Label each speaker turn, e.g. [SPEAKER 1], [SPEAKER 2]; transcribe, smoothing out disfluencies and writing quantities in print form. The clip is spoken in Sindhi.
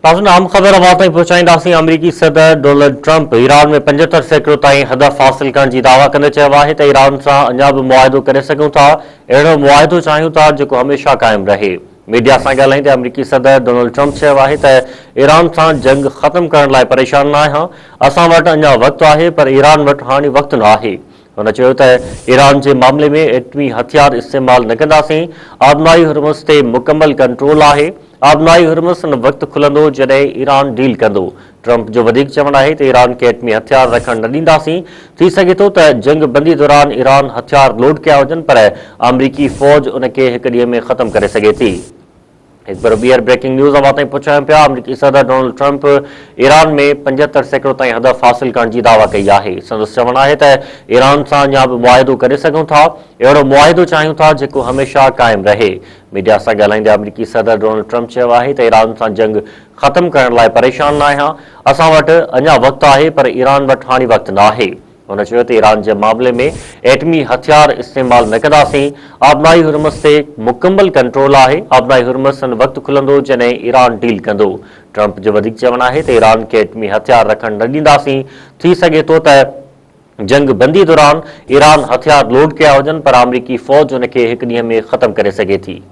[SPEAKER 1] ناظرين اهم خبر اوهان تائين پهچائينداسين آمريڪي صدر ڊونلڊ ٽرمپ ايران ۾ 75% تائين هدف حاصل ڪرڻ جي دعويٰ ڪندي چيو آهي ته ايران سان اڃا به معاهدو ڪري سگهون ٿا اهڙو معاهدو چاهيون ٿا جيڪو هميشه قائم رهي ميڊيا سان ڳالهائيندي آمريڪي صدر ڊونلڊ ٽرمپ چيو آهي ته ايران سان جنگ ختم ڪرڻ لاء پريشان نه آهيان اسان وٽ اڃا وقت آهي پر ايران وٽ هاڻي وقت نه آهي هن چيو ته ايران جي معاملي ۾ ايٽمي هٿيار استعمال نه ڪنداسين، آبنائي هرمز تي مڪمل ڪنٽرول آهي، آبنائي هرمز ان وقت کلندو جڏهن ايران ڊيل ڪندو. ٽرمپ جو وڌيڪ چوڻ آهي ته ايران کي ايٽمي هٿيار رکڻ نه ڏينداسين، ٿي سگهي ٿو ته جنگ بندي دوران ايران هٿيار لوڊ ڪيا هجن پر آمريڪي فوج ان کي هڪ ڏينهن ۾ ختم ڪري سگهي ٿي. هڪ ڀيرو ٻيهر بريڪنگ نيوز اوهان تائين پهچايون پيا، آمريڪي صدر ڊونلڊ ٽرمپ ايران ۾ 75% تائين هدف حاصل ڪرڻ جي دعويٰ ڪئي آهي. سندس چوڻ آهي ته ايران سان اڃا به معاهدو ڪري سگهون ٿا، اهڙو معاهدو چاهيون ٿا جيڪو هميشه قائم رهي. ميڊيا سان ڳالهائيندي آمريڪي صدر ڊونلڊ ٽرمپ چيو آهي ته ايران سان جنگ ختم ڪرڻ لاء پريشان ناهيان، اسان وٽ اڃا وقت آهي پر ايران وٽ هاڻي وقت ناهي. هن چيو ته ايران جي معاملي ۾ ايٽمي هٿيار استعمال نه ڪنداسين، آبنائي هرمز تي مڪمل ڪنٽرول آهي، آبنائي هرمز ان وقت کلندو جڏهن ايران ڊيل ڪندو. ٽرمپ جو وڌيڪ چوڻ آهي ته ايران کي ايٽمي هٿيار رکڻ نه ڏينداسين، ٿي سگهي ٿو ته جنگ بندي دوران ايران هٿيار لوڊ ڪيا هجن پر آمريڪي فوج ان کي هڪ ڏينهن ۾ ختم ڪري سگهي ٿي.